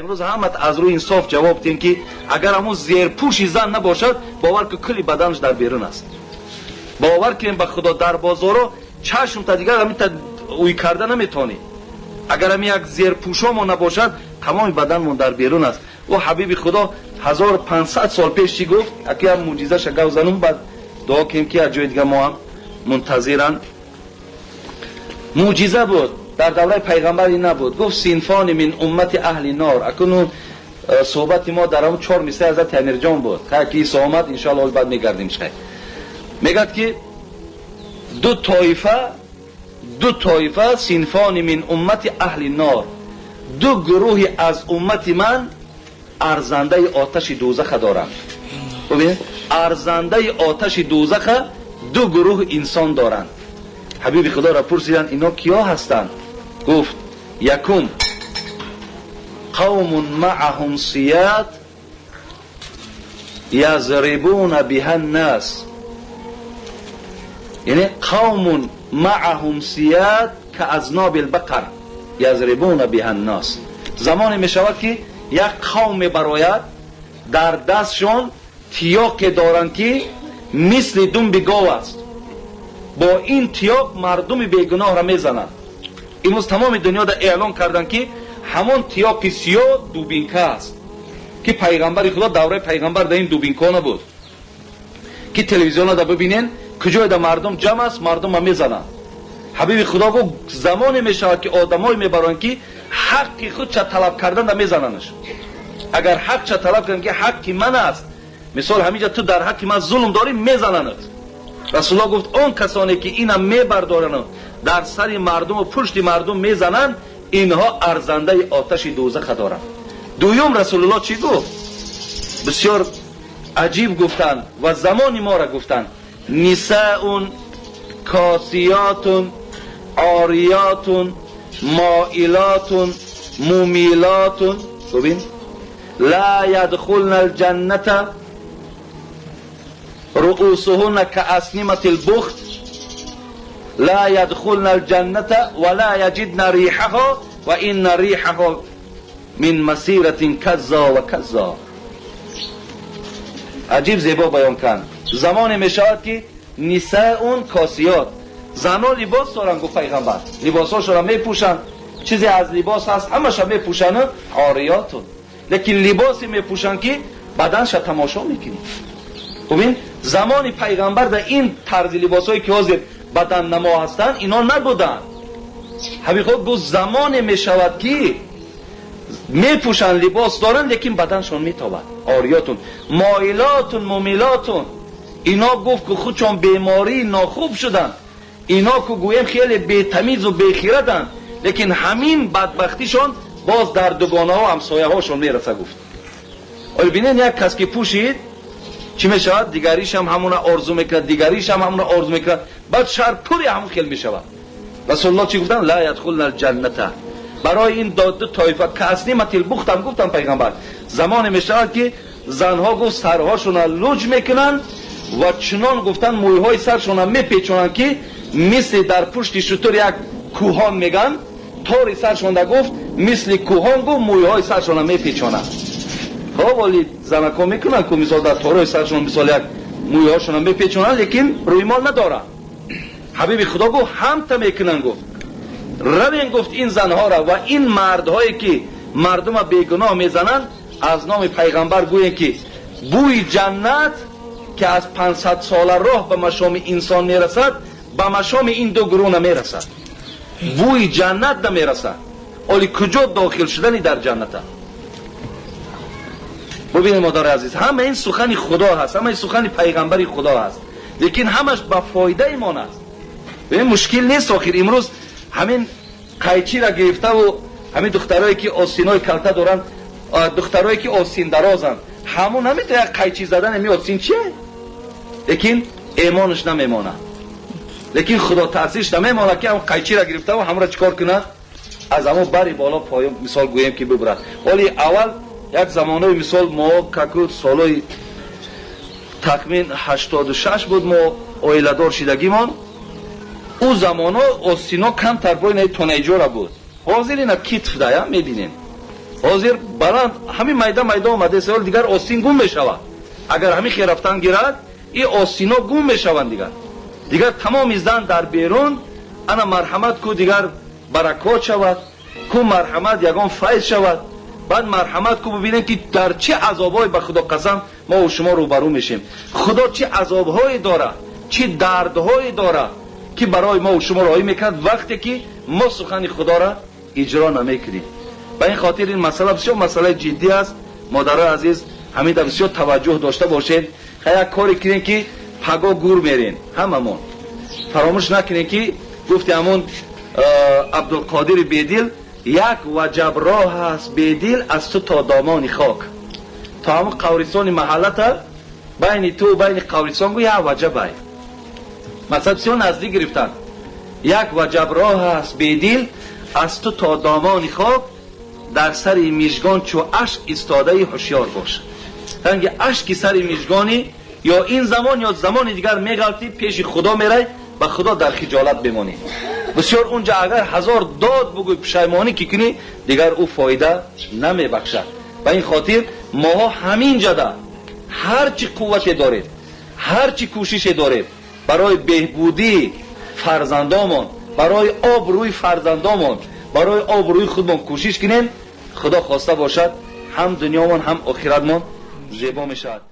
Имрӯз ҳамат аз рӯи инсоф ҷавоб диҳем, ки агар ҳамун зерпӯши зан набошад, бовар ки кулли баданаш дар берун аст. Бовар кунем ба Худо, дар бозоро чашм та дигар ҳамин та уй карда наметавонӣ. Агар ҳамин як зерпӯшомо набошад, тамоми баданмон дар берун аст. Ӯ ҳабиби Худо 1500 сол пеш чӣ гуфт? Аки ҳам мӯъҷизаша гав занум, баъд дуо кунем, ки аз ҷои дига мо ҳам мунтазиранд. Мӯъҷиза буд, дар давраи пайғамбари набуд. Гуфт: синфони мин уммати аҳли нор. Акунун суҳбати мо дар ҳамн чор мисраи ҳазрати Амирҷон буд. Хай, ки Исо омад, иншоалло, баъд мегардем. Шай мегӯяд, ки ду тоифа, ду тоифа, синфони мин уммати аҳли нор, ду гурӯҳи аз уммати ман арзандаи оташи дӯзаха доранд. Бубин, арзандаи оташи дӯзаха ду гурӯҳ инсон доранд. Ҳабиби Худоро пурсиданд: ино киё ҳастанд? Гуфт: якум, қавмун маъаҳум сият язрибуна биҳа ннас, яъне қавмун маъаҳум сият каазноби лбақар язрибуна биҳа ннас. Замоне мешавад, ки як қавм мебарояд, дар дастшон тиёқе доранд, ки мисли думби гов аст. Бо ин тиёқ мардуми бегуноҳро мезананд. Имрӯз тамоми дунёда эълон карданд, ки ҳамон тиёқи сиёҳ дубинка аст, ки пайғамбари Худо, давраи пайғамбар дар ин дубинко набуд, ки телевизионада бибинен, куҷоеда мардум ҷамъ аст, мардумма мезананд. Ҳабиби Худо гуфт: замоне мешавад, ки одамое мебароянд, ки ҳаққи худча талаб карданда мезананаш. Агар ҳақча талаб карданд, ки ҳаққи ман аст, мисол, ҳаминҷа ту дар ҳаққи ман зулм дорӣ, мезананат. Расулуллоҳ гуфт: он касоне ки ина мебардоранд, дар сари мардуму пушти мардум мезананд, инҳо арзандаи оташи дӯзаха доранд. Дуюм, Расулуллоҳ чӣ гуфт? Бисёр аҷиб гуфтанд ва замони моро гуфтанд: нисаун косиётун ориётун моилотун мумилотун, бубин, ла ядхулна алҷанната, руусуҳунна кааснимати лбухт, ла ядхулна алҷанната ва ла яҷидна риҳаҳо ва инна риҳаҳо мин масиратин каззо ва каззо. Аҷиб зебо баён кард. Замоне мешавад, ки нисаун косиёт, занон либос доранд, гуфт пайғамбар, либосҳошонро мепӯшанд, чизе аз либос ҳаст, ҳамаша мепӯшанд, ориётун, лекин либосе мепӯшанд, ки баданша тамошо мекунӣ. Бубин, замони пайғамбар дар ин тарзи либосҳое, ки ҳозир баданнамо ҳастанд, ино набуданд. Ҳабиб гуфт: замоне мешавад, ки мепӯшанд, либос доранд, лекин баданшон метобад, ориётун, моилотун, мумилотун. Ино, гуфт, ку худшон бемории нохуб шуданд. Ино ку гӯем хеле бетамизу бехираданд, лекин ҳамин бадбахтишон боз дар дугонаҳо, ҳамсояҳошон мераса, гуфт. Оё бинед, як кас ки пӯшид, чӣ мешавад? Дигаришам ҳамуна орзу мекунад, дигаришам ҳамуна орзу мекунад, баъд шаҳр пури ҳамун хел мешавад. Расулуллоҳ чӣ гуфтанд? Ла ядхулна алҷанната. Барои ин ду тоифа каасниматил бухтам гуфтам пайғамбар. Замоне мешавад, ки занҳо, гуфт, сарҳошона луҷ мекунанд ва чунон, гуфтанд, мӯйҳои саршона мепечонанд, ки мисли дар пушти шутур як кӯҳон меган, тори саршонда, гуфт, мисли кӯҳон, гуфт, мӯйҳои саршона мепечонанд. Хоб, оли занакҳо мекунанд ку, мисол, дар торҳои саршон, мисол, як мӯйҳошона мепечонанд, лекин рӯймол надоранд. Ҳабиби Худо гуфт: ҳамта мекунанд. Гуфт: равен, гуфт, ин занҳоро ва ин мардҳое, ки мардума бегуноҳ мезананд, аз номи пайғамбар гӯем, ки бӯи ҷаннат, ки аз 500 сола роҳ ба машоми инсон мерасад, ба машоми ин ду гурӯҳ намерасад, бӯи ҷаннат намерасад. Оли куҷо дохил шудани дар ҷанната? Бубинед, модари азиз, ҳама ин сухани Худо ҳаст, ҳама ин сухани пайғамбари Худо ҳаст, лекин ҳамаш ба фоидаи мон аст. Бибин, мушкил нест. Охир имрӯз ҳамин қайчира гирифтаву ҳамин духтарое, ки осинои калта доранд, духтарое, ки осин дарозанд, ҳамун наметавон як қайчи задан ами осин чие, лекин эмонаш намемонад, лекин худотарсиш намемонад, ки ҳам қайчира гирифтаву ҳамро чикор кунад, аз ҳамон бари боло поён, мисол гӯем, ки бибурад. Оли аввал як замонои, мисол, мо каку солои тахмин 86 буд мо оиладор шидагимон, ӯ замоно остино камтар боинаи тонаиҷора буд. Ҳозир ина китф дая мебинем. Ҳозир баланд ҳамин майда майда омада, савол дигар остин гум мешавад. Агар ҳамин хел рафтан гирад, ин остино гум мешаванд дигар. Дигар тамоми зан дар берун, ана марҳамат ку дигар баракот шавад, ку марҳамат ягон файз шавад. Баъд марҳамат ку бибинем ки дар чӣ азобҳое ба Худо қасам мо у шумо рӯбарӯ мешем. Худо чӣ азобҳое дорад, чӣ дардҳое дорад ки барои мо у шумо роҳӣ мекунад вақте ки мо сухани Худоро иҷро намекунем. Ба ин хотир ин масъала бисёр масъалаи ҷиддӣ аст. Модарои азиз, ҳамида бисёр таваҷҷӯҳ дошта бошед. Як коре кунем ки паго гур мерем ҳамамон. Фаромӯш накунем ки гуфти ҳамон Абдулқодири Бедил, як ваҷаб роҳ аст Бедил аз ту то домони хок. То ҳамон қабристони маҳаллата байни ту байни қабристон гу як ваҷабай. Масалан бисёр наздик гирифтанд. Як ваҷаб роҳ аст Бедил аз ту то домони хок, дар сари мижгон чу ашк истодаи ҳушёр бош. Ранги ашки сари мижгони ё ин замон ё замони дигар меғалтӣ, пеши Худо мерай, ба Худо дар хиҷолат бемонӣ. Бисёр унҷа агар ҳазор дод бугӯй, пушаймонӣ ки кунӣ, дигар ӯ фоида намебахшад. Ба ин хотир моҳо ҳамин ҷада ҳар чӣ қуввате дорем, ҳар чӣ кӯшише дорем барои беҳбудии фарзандомон, барои обрӯи фарзандомон, барои обрӯи худмон кӯшиш кунем. Худо хоста бошад, ҳам дунёмон ҳам охиратмон зебо мешавад.